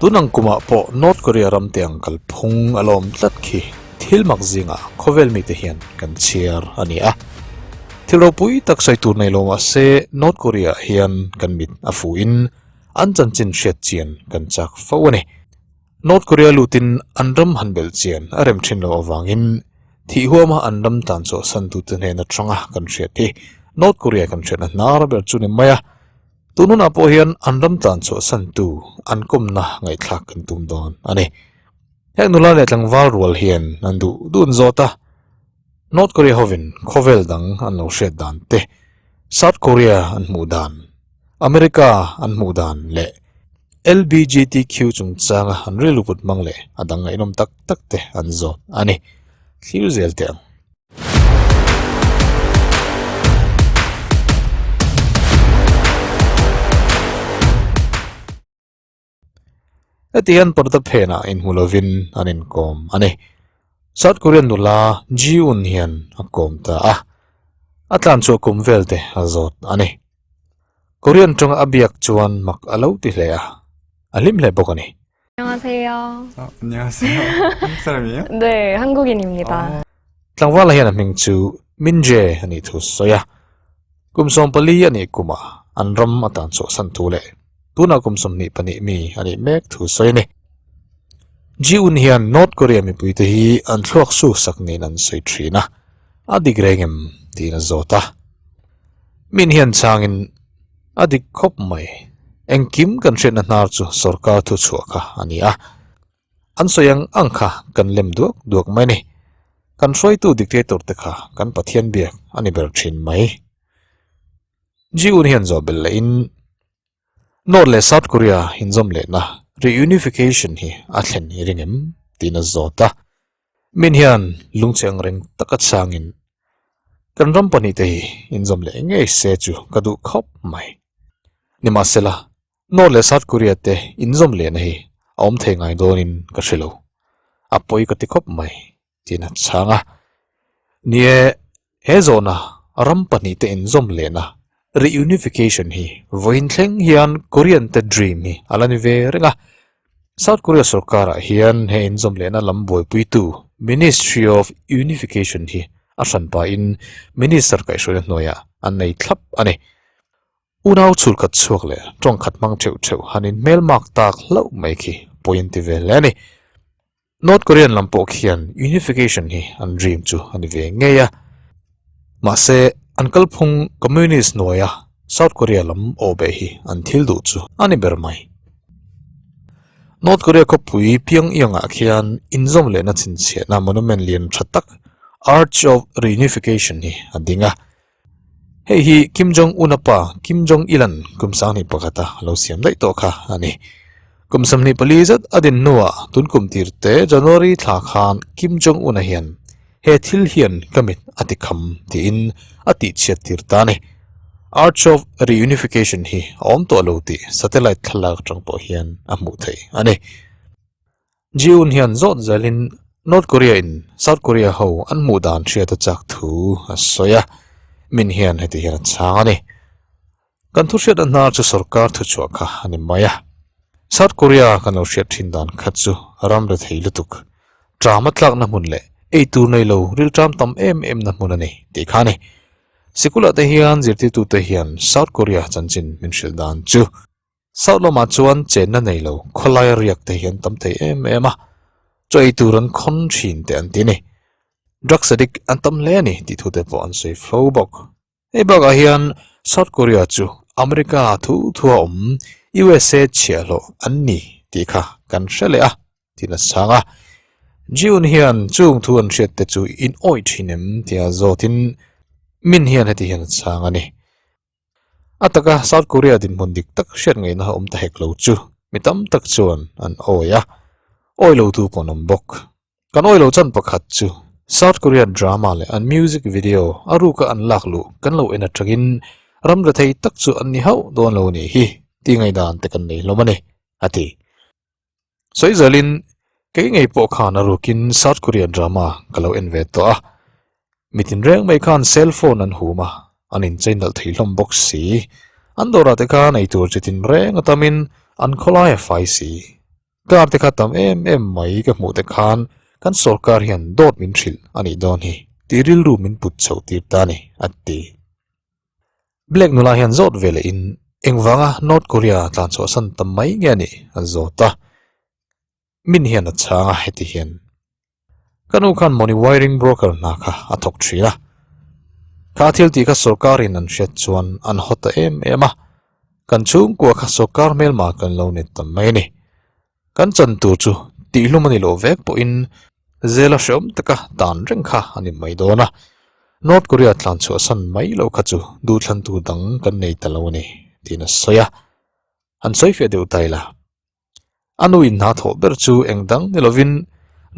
Tun ang kumah pawh North Korea ram te ang kalphung a la awm tlat khi thil mak zingah khawvel mite hian kan chhiar a ni a. Thil ropui tak sawi tur nei lo mahse North Korea ah hian kan mit a fuhin an chanchin hriat chian kan chak fo a ni. North Korea lutin an ram han belh chian a rem thin loh avangin thih huama an ram tan chawhsan tute hnen atanga kan hriat hi North Korea kan hriatna hnar ber chu ni mai a. Tun hunah pawh hian an ram tan chhuahsantu an kawmna ngaihthlak kan tum dawn a ni. Heng nula leh tlangval rual hian an duh dun zawt a, North Korea hovin khawvel dang an lo hriat dan te, South Korea an hmuh dan, America an hmuh dan leh LBGTQ chungchanga an rilru put hmang leh a dang ngaihnawm tak tak te an zawt a ni. Thlir zel teh ang. Heti hian parda phenah inhmu lovin an inkawm a ni. South Korean nula Ji-eun hian a kawm ta a, a tlanchhuah kum vel te a zawt a ni. Korean tawnga a biak chuan mak a lo ti hle a, a hlim hle bawk a ni. 안녕하세요. 아, 안녕하세요. 한국 사람이에요? 네, 한국인입니다. Tlangvala hian a hming chu Minjae a nih thu sawi a. Kum 14 a nih kumah an ram a tan chhuahsan thu leh tunah kum 22 mi a nih mek thu sawi a ni. Ji-un hian North Korea mipuite hi an thluak suk sak niin an sawi thin a, a dik reng em tiin a zawt a. Min hian changin A dik khawp mai. Engkim kan hriatna hnar chu sorkar thu chhuah kha a ni a. An sawi ang ang kha kan lem duak duak mai a ni. Kan hruaitu dictator te kha kan Pathian biak a ni ber thin mai. Ji-un hian zawh belh lehin North leh South Korea inzawm lehna reunification hi a thlen i ring em? tiin a zawt a. Min hian lungchhe ang reng taka changin kan ram pahnihte hi inzawm leh ngei se chu ka duh khawp mai. Nimahsela, North leh South Korea te inzawm lehna hi a awm thei ngai dawnin ka hre lo. A pawi ka ti khawp mai, tiin a chhang a. Ni e, he zawhna ram pahnihte inzawm lehna reunification hi vawiin thleng hian Korean te dream hi a la ni ve reng a. South Korea sorkarah hian he inzawm lehna lam buaipuitu Ministry of Unification hi a hran pahin Minister kaihhruaina hnuaiah an nei thlap a ni. Unau chhul khat chhuak leh tawng khat hmang theuh theuh han inhmelmak tak hlauh mai khi pawi an ti ve hle a ni. North Korean lam pawh khian unification hi an dream chu a ni ve ngei a. Mahse, an kalphung communist hnuaia South Korea lam aw beh hi an thil duh chu a ni ber mai. North Korea khawpui Pyongyang-ah khian inzawm lehna chhinchhiahna monument lian tha tak Arch of Reunification hi a ding a. Hei hi Kim Jong Un-a pa Kim Jong Il-a'n kum 21 a lo siam daih tawh kha a ni. Kum 24 zet a din hnuah tun kum tir te January thla khan Kim Jong Un-a hian he thil hian ka mit a ti kham tiin a tihchhiat tir ta a ni. Arch of Reunification hi a awm tawh lo tih satellite thlalak atang pawh hian a hmuh theih a ni. Ji-un hian zawt zelin North Korea in South Korea ho an hmuh dan hriat a chak thu a sawi a, min hian heti hian a chhang a ni. Kan thu hriat a hnar chu sorkar thuchhuah kha a ni mai a. South Korea kan lo hriat thin dan kha chu ram re thei lutuk, ṭam a tlakna hmun leh ei tur nei lo rilṭam tam em em na hmun a ni tih kha a ni. Sikul-ah te hian zirtirtute hian South Korea chanchin min hrilh dan chu South lamah chuan chenna nei lo khawlaia riak te hi an tam thei em em a, chaw ei tur an khawn thin te an ti a ni. Drugs addict an tam hle a ni tih thu te pawh an sawi fo bawk. Hei bakah hian South Korea chu America thu thua awm USA chhiahhlawh an ni tih kha kan hre leh a tiin a chhang a. June hian chung thu an hriat te chu in awih thin em tia zawtin Min hian heti hian a chhang a ni. A taka South Korea dinhmun dik tak hriat ngaihna a awm ta hek lo chu mi tam tak chuan an awi a, awi lo tu pawh an awm bawk. Kan awi lo chan pakhat chu South Korean drama leh an music video a ruka an lak luh kan lo en atangin ram rethei tak chu an ni hauh dawn lo nih hi tih ngaihdan te kan nei hlawm a ni, a ti. Sawi zelin kei ngei pawh khan a rukin South Korean drama ka lo en ve tawh a, mi tinreng mai khan cell phone an hum a, an inchei nalh thei hlawm bawk si. An dawrah te khan eitur chi tinreng a tamin an khawlai a fai si. Car te kha tam em em mai ka hmuh te khan kan sorkar hian dawt min hrilh a nih dawn hi tih rilru min put chhoh tir ta a ni, a ti. Black nula hian zawt ve leh in engvanga North Korea tlan chhuahsan tam mai nge a nih a zawt a. Min hian a chhang a heti hian ka nu khan money wiring broker hna kha a thawk thin a. Kha thil tih kha sorkarin an hriat chuan an haw ta em em a. Kan chhungkua kha sorkar hmelma kan lo ni ta mai a ni. Kan chan tur chu tihhlum a ni loh vek pawhin zela hreawm taka tan reng kha a ni mai dawn a. North Korea tlan chhuahsan mai loh kha chu duhthlantu dang kan nei ta lo a ni tiin a sawi a. An sawi fiah deuh ta ila. A nu in hna thawh ber chu eng dang ni lovin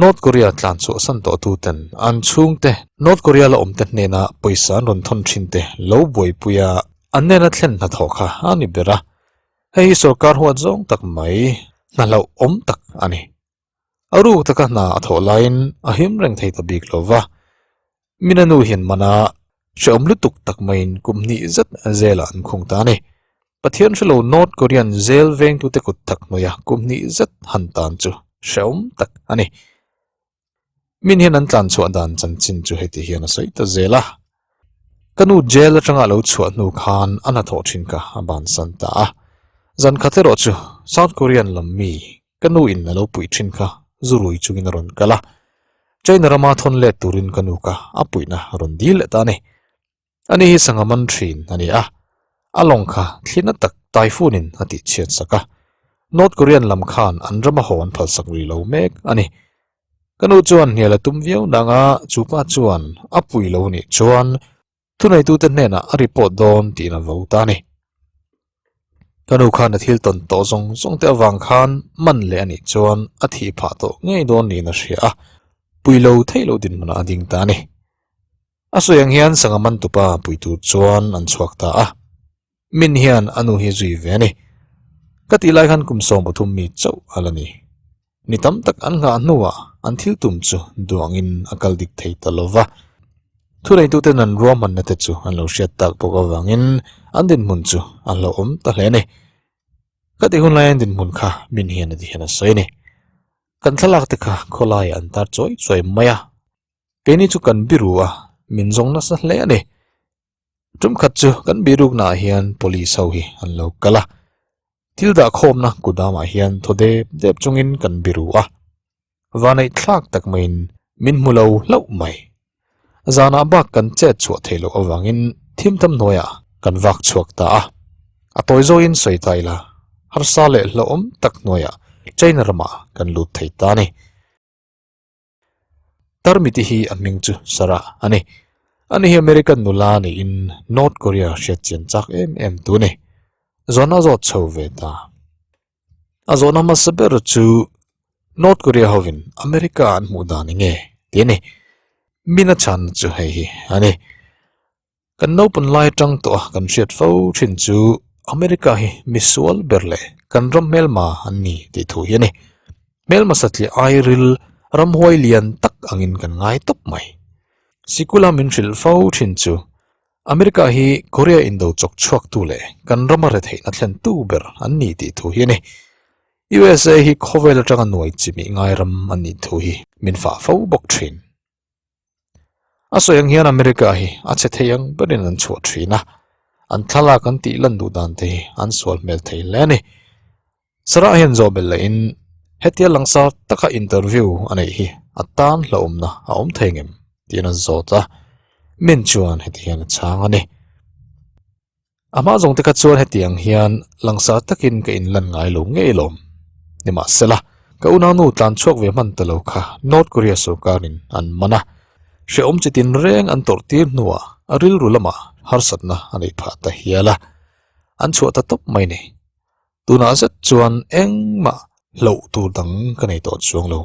North Korea tlan chhuahsan tawh tuten an chhungte North Korea la awmte hnena pawisa an rawn thawn thin te lo buaipui a, an hnena thlen hnathawh kha a ni ber a. Hei hi sorkar huat zawng tak mai hna hlauh awm tak a ni. A ruk taka hna a thawh laiin a him reng thei ta bik lo va. Mina nu hian mana hrehawm lutuk tak maiin kum hnih zet zelah an khung ta a ni. Pathian hrelo North Korean zel vengtute kut thak hnuaia kum hnih zet han tan chu hrehawm tak a ni. Min hian an tlan chhuah dan chanchin chu heti hian a sawi ta zel a. Ka nu jail atanga a lo chhuah hnu khan a hnathawh thin kha a bansan ta a. Zan khat erawh chu South Korean lam mi Ka nu in a lo puih thin kha zu rui chungin a rawn kal a, China rama thawn let turin ka nu kha a puihna a rawn dil leh ta a ni. Ani hi sangha man thin a ni a, a lawng kha thlina tak typhoon in a tih chhiat sak a, North Korean lam khan an rama haw an phalsak rih lo mek a ni. Ka nu chuan hnial a tum viau nanga chu pa chuan a pui lo nih chuan Thuneitute hnenah a report dawn tiin a vo ta a ni. Ka nu khan a thil tawn tawh zawng zawng te avang khan man leh a nih chuan a thih phah tawh ngei dawn niin a hria a, pui lo theih loh dinhmunah a ding ta a ni. A sawi ang hian sangha man tupa pui tur chuan an chhuak ta a. Min hian a nu hi zui ve a ni. Ka tih lai khan kum 13 mi chauh a la ni. Ni tam tak an nghah hnuah an thil tum chu duangin a kal dik thei ta lo va. Thuneituten an ruahmanna te chu an lo hriat tak bawk avangin an dinhmun chu a hlauhawm ta hle a ni. Ka tih hun laiin dinhmun kha min hian a ti hian a sawi a ni. Kan thlalak te kha khawlaiah an tar chawi chawi mai a. Keini chu kan biru a, min zawng nasa hle a ni. Tumkhat chu kan biruknaah hian police ho hi an lo kal a, thil dah khawmna kudamah hian thaw dep dep chungin kan biru a, vanaih thlak tak maiin min hmu lo hlauh mai. Zanah bak kan chet chhuah theih loh avangin thim tam hnuaiah kan vak chhuak ta a, a tawi zawhin sawi ta ila harsa leh hlauhawm tak hnuaiah China ramah kan lut thei ta a ni. Tarmiti hi a hming chu Sarah a ni. Ani hi American nula niin North Korea hriat chian chak em em tu a ni. Zawhna zawt chho ve ta. A zawhna hmasa ber chu North Korea hovin America an hmuh dan enge tih a ni. Mina chhanna chu hei hi a ni. Kan naupan lai atang tawh a kan hriat fo thin chu America hi misual ber leh kan ram hmelma an ni tih thu hi a ni. Hmelma satliah airil ramhuai lian tak angin kan ngai tawp mai. Sikula min hrilh fo thin chu America hi Korea indo chawk chhuaktu leh kan rama retheihna thlentu ber an ni tih thu hi a ni. USA hi khawvel atanga nuai chimih ngai ram an nih thu hi min fah fo bawk thin. A sawi ang hian America hi a che thei ang berin an chhuah thin a, an thlalak an tih lan duh dan te hi an sual hmel thei hle a ni. Sarah hian zawh belh lehin hetia langsar taka interview a neih hi a tan hlauhawmna a awm thei ngem tiin an zawt a, Min chuan heti hian a chhang a ni. A hma zawng te kha chuan hetiang hian langsar takin ka inlan ngai lo ngei lawm. Nimahsela, ka unau tlan chhuak ve hman ta lo kha North Korea sorkarin an man a, hrehawm chi tinreng an tawrh tir hnuah a rilru lamah harsatna a neih phah ta hial a, an chhuah ta tawp mai ni. Tunah zet chuan engmah hlauh tur dang ka nei tawh chuang lo.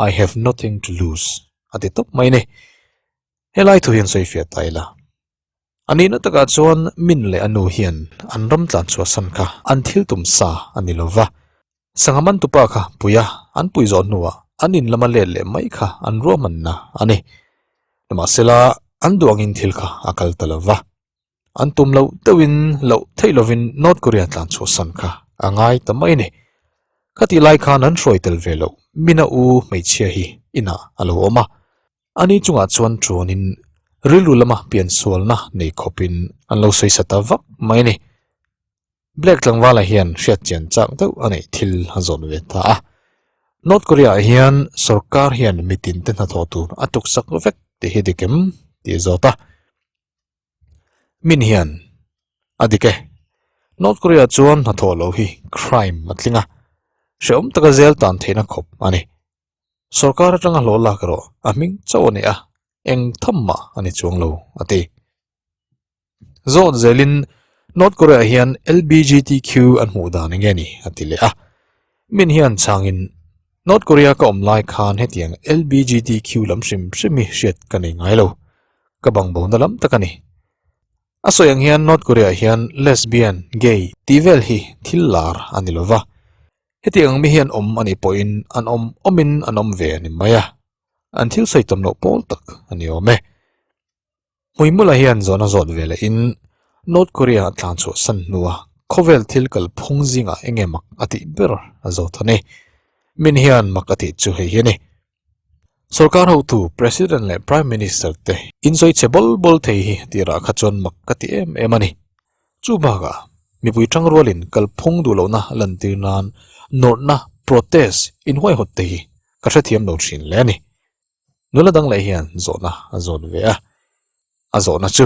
I have nothing to lose a ti tawp mai ni. Helai thu hian sawi fiah ta ila. A nihna takah chuan Min leh a nu hian an ram tlan chhuahsan kha an thil tum sa a ni lo va. Sangha man tupa kha puia an pui zawh hnuah an in lama let leh mai kha an ruahmanna a ni. Nimahsela, an duh angin thil kha a kal ta lo va. An tum loh deuhin loh theih lovin North Korea tlan chhuahsan kha a ngai ta mai a ni. Khatih lai khan an hruai tel ve loh Mina u hmeichhia hi inah a lo awm a. Ani chungah chuan ṭuanin rilru lama piansualna nei khawpin an lo sawi sa ta vak mai a ni. Black tlangvala hian hriat chian chak deuh a neih thil a zawn ve ta a. North Korea ah hian sorkar hian mitin te hnathawh tur a tuksak vek tih hi dik em tih a zawt a. Min hian a dik e. North Korea chuan hnathawh loh hi crime a tling a, hrehawm taka zel tan theihna khawp a ni. Sorkar atanga hlawh lak erawh a hming chauh a ni a, eng tham mah a ni chuang lo a ti. Zawn zelin North Korea hian LBGTQ an hmuh dan enge ni a ti leh a. Min hian changin North Korea ka awm lai khan hetiang LBGTQ lam hrim hrim hi hriat ka nei ngai lo. Ka bang bo na lam tak a ni. A sawi ang hian North Korea hian lesbian, gay tih vel hi thil lar a ni lova. Hetiang mi hian awm a nih pawhin an awm awmin an awm ve a ni mai a. An thil sawi tam loh pawl tak a ni awm e. Hmuimula hian zawhna zawt ve lehin North Korea a tlan chhuah san hnua khawvel thil kalphung zingah enge mak a tih ber a zawt a ni. Min hian mak a tih chu hei hi a ni. Sorkar hotu President leh Prime Minister te insawi che bawl bawl thei hi tirah kha chuan mak ka ti em em a ni. Chu bakah mipui tangrualin kalphung duh lohna lantir nan nawrhna, protest, inhuaihawt te hi ka hrethiam lo thin hle a ni. Nula dang leh hian zawhna a zawt ve a, a zawhna chu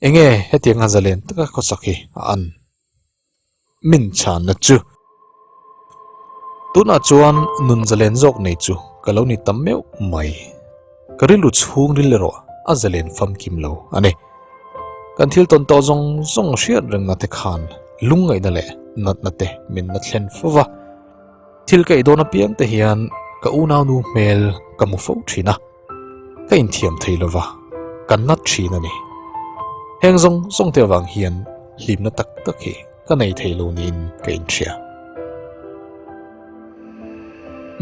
enge hetianga zalen taka khawsak hi a an min chhanna chu tunah chuan nun zalen zawk nei chu ka lo ni tam meuh mai ka rilru chhung ril erawh a zalen famkim lo a ni kan thil tawn tawh zawng zawng hriat rengna te khan lungngaihna leh natna te min la thlen fo va. Thil ka ei dawn apiang te hian ka unaunu hmel ka hmu fo thin a, ka inthiam thei lova, ka nat thin a ni. Heng zawng zawng te avang hian hlimna tak tak hi ka nei thei lo niin ka inhria.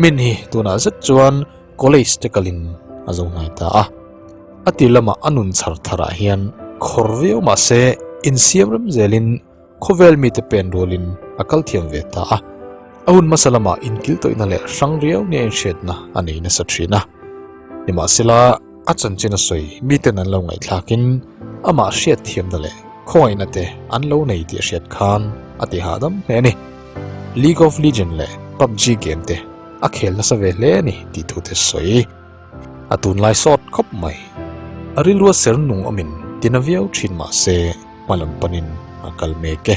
Min hi tunah zet chuan college te kalin a zo hnai ta a, a tir lamah a nun chhar tharah hian khawr viau mahse insiam rem zelin Khawvel mite pen rualin a kal thiam ve ta a, a hun hmasa lamah inkil tawihna leh hrang riau nia inhriatna a nei nasa thin a. Nimahsela, a chanchin a sawi miten an lo ngaihthlakin amah hriat thiamna leh khawngaihna te an lo nei tih a hriat khan a ti hahdam hle a ni. League of Legends leh PUBG game te a khel nasa ve hle a ni tih thu te sawi. A tunlai sawt khawp mai. A rilrua ser nung awmin tina viau thin mahse, hma lam panin a kal mek e.